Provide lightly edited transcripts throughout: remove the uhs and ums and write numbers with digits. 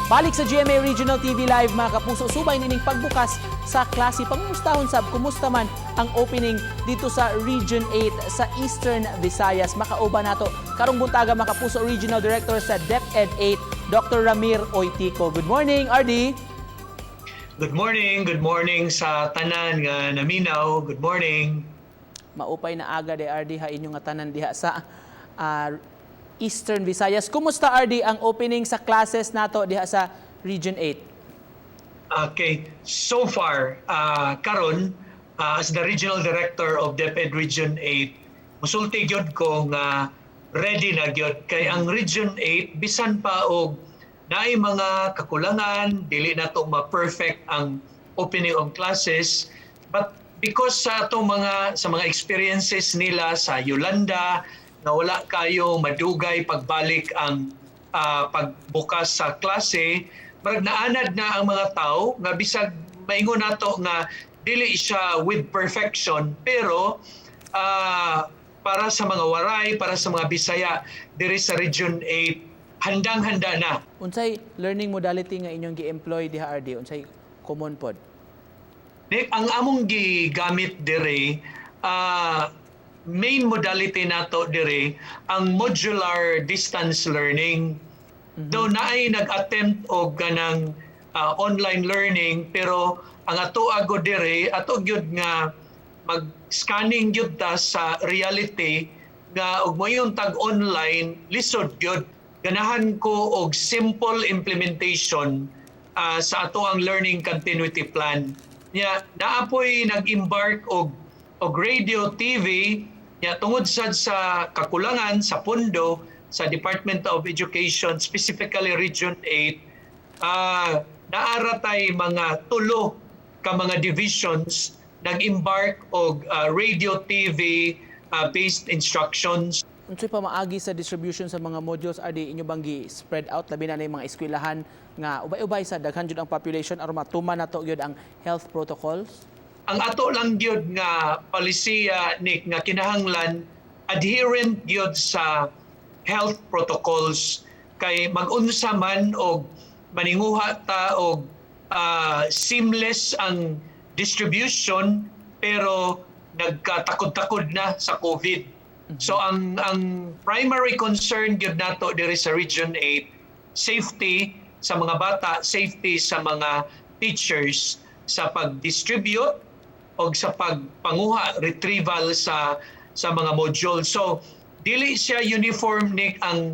Balik sa GMA Regional TV Live, mga kapuso, subay nining pagbukas sa klase. Pangumustahon sab kumusta man ang opening dito sa Region 8 sa Eastern Visayas. Makauban nato karong buntaga, mga kapuso, Regional Director sa DepEd 8, Dr. Ramir Oitico. Good morning, RD. Good morning sa tanan nga naminaw. Good morning. Maupay na aga de, RD, ha, inyong nga tanan diha sa Eastern Visayas. Kumusta, RD, ang opening sa classes nato diha sa Region 8? Okay, so far, karon as the regional director of DepEd Region 8, musulti gyud ko nga ready na gyud kay ang Region 8, bisan pa og naay mga kakulangan, dili nato ma-perfect ang opening of classes, but because sa atong mga sa mga experiences nila sa Yolanda na wala kayo madugay pagbalik ang pagbukas sa klase, marag naanad na ang mga tao nga bisag maingon nato nga dili siya with perfection, pero para sa mga Waray, para sa mga Bisaya diri sa Region 8, handang-handa na. Unsay learning modality nga inyong gi-employ diha, RD? Unsay common pod? Nick, ang among gigamit dire, main modality nato dire ang modular distance learning. Though naay nag-attempt og kanang online learning, pero ang ato agod dire, ato gyud nga mag-scanning gyud ta sa reality nga og moingon tag online, lisod gyud. Ganahan ko og simple implementation sa ato ang learning continuity plan. Nya naa poy nag-embark og radio TV, nya tungod sad sa kakulangan sa pondo sa Department of Education, specifically Region 8, naa ra tay mga tulo ka mga divisions nag-embark og radio TV based instructions. Unsay pamaagi sa distribution sa mga modules, RD? Inyo bang gi-spread out, labi na mga eskwelahan nga ubay-ubay sa daghan jud ang population, aron matuman nato gyud ang health protocols? Ang ato lang gyud nga palisiya, Nick, nga kinahanglan adherent gyud sa health protocols kay mag-unsa man og maninguha ta og seamless ang distribution, pero nagkatakod-takod na sa COVID. So ang primary concern gyud nato diri sa Region 8, safety sa mga bata, safety sa mga teachers sa pag-distribute o sa pagpanguha, retrieval sa mga module. So dili siya uniform, Nick, ang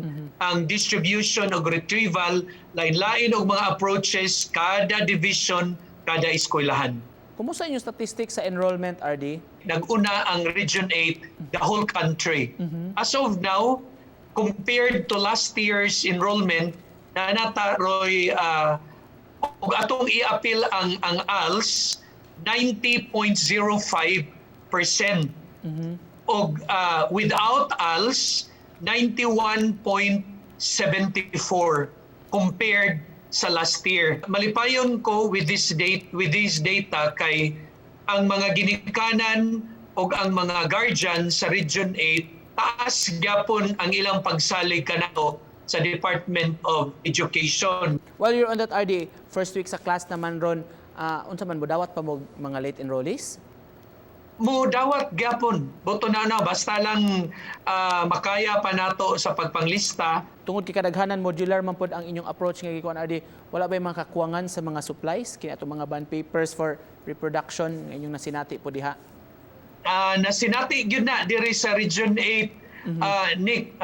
distribution og retrieval, lain-lain og mga approaches kada division, kada eskwelahan. Kumusta inyong statistics sa enrollment, RD? Nag-una ang Region 8 the whole country. As of now, compared to last year's enrollment, naa na ta roy, ug atong i-appeal ang ALS, 90.05%. Og without ALS, 91.74 compared sa last year. Malipayon ko with this date, with this data, kay ang mga ginikanan og ang mga guardian sa Region 8, taas gyapon ang ilang pagsalig kanato sa Department of Education. While you're on that, RD, first week sa class naman ron, unsa man, budawat pa mo mga late enrollees? Mo dawat gyapon. Boto na na basta lang makaya pa nato sa pagpanglista. Tungod kay kadaghanan modular man pod ang inyong approach nga gikuan, RD, wala ba mga kakuwangan sa mga supplies kini atong mga bond papers for reproduction nga inyong nasinati po diha? Nasinati gyud na diri sa Region 8, Nick,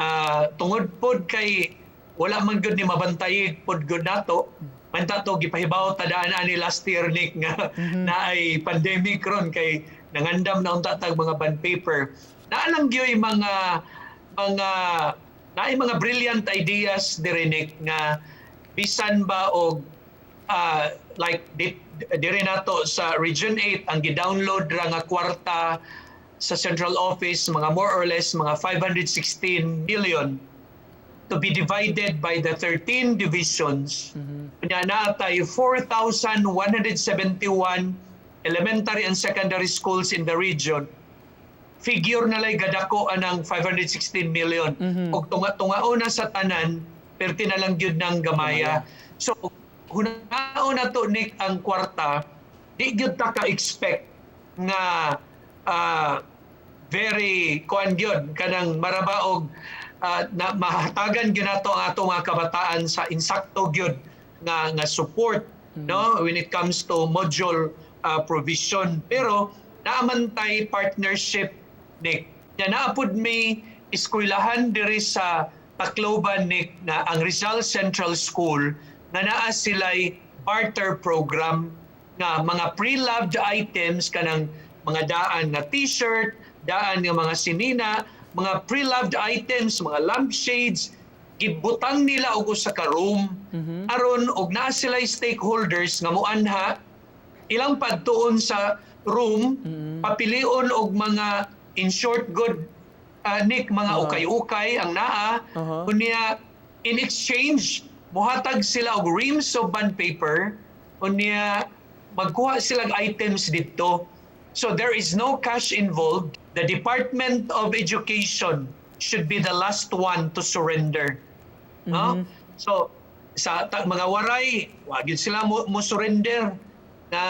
tungod pod kay wala man gyud ni mabantayig pod gyud nato. Manta to gipahibaw ta daan ani last year, Nick, nga naay pandemic ron kay nangandam na unta tag mga bond paper. Naa lang gyud mga naay mga brilliant ideas diri, Nick, nga bisan ba og like diri nato sa Region 8, ang gi-download ra nga kwarta sa central office, mga more or less mga 516 million to be divided by the 13 divisions. Nya naa tay 4,171 elementary and secondary schools in the region. Figure na lay gadako anang 516 million. Og tunga-tungaon na sa tanan, perti na lang gyud ng gamaya. So hunaon nato, Nick, ang kwarta, di gyud ta ka expect nga very kuan gyud, kanang marabaog na mahatagan gyud nato ang atong mga kabataan sa insakto gyud nga support, no, when it comes to module provision. Pero naa man tay partnership, Nick, nga naa pud may eskwelahan diri sa Tacloban, Nick, na ang Rizal Central School, nga naa sila'y barter program nga mga pre-loved items, kanang mga daan nga T-shirt, daan nga mga sinina, mga pre-loved items, mga lampshades, gibutang nila og usa ka room aron og naa sila stakeholders nga muanha, ilang padtuon sa room, papilion og mga, in short good, Nick, mga ukay-ukay ang naa. Unya in exchange muhatag sila og reams of bond paper, unya magkuha sila og items dito. So there is no cash involved. The Department of Education should be the last one to surrender, no? So sa mga Waray, wa gyud sila mo surrender na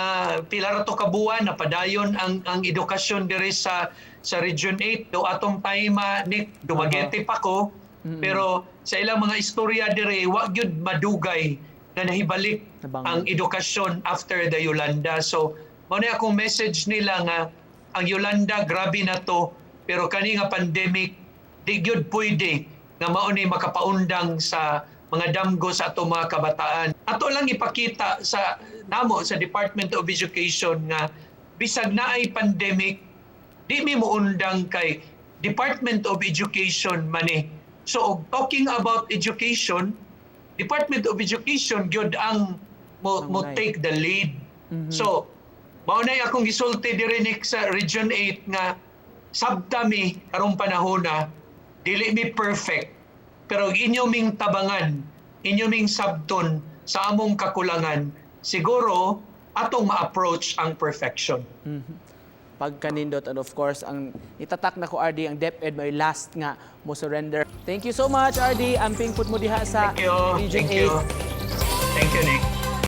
pila ra to ka buwan na padayon ang edukasyon diri sa Region 8. Do atong time, Nick, Dumaguete pa ko, pero sa ilang mga istorya diri, wa gyud madugay na nahibalik Nabangon. Ang edukasyon after the Yolanda. So mao na akong message nila nga ang Yolanda, grabe na to, pero kani nga pandemic, di gyud pwede nga mao ni makapaundang sa mga damgo sa ato mga kabataan. Ato lang ipakita sa namo sa Department of Education nga bisag naay pandemic, di mi muundang kay Department of Education man ni. So og talking about education, Department of Education gyud ang mo Mangunay. Take the lead. So mao na akong gisulti diri, Nick, sa Region 8 nga sabta mi karong panahon na dili mi perfect, pero inyo ming tabangan, inyo ming sabton sa among kakulangan, siguro atong ma-approach ang perfection. Pagkanindot, and of course ang itatak na ko, RD, ang DepEd may last nga mo surrender. Thank you so much, RD. Amping pud mo diha sa Thank you. Region Thank you. 8. Thank you, Nick.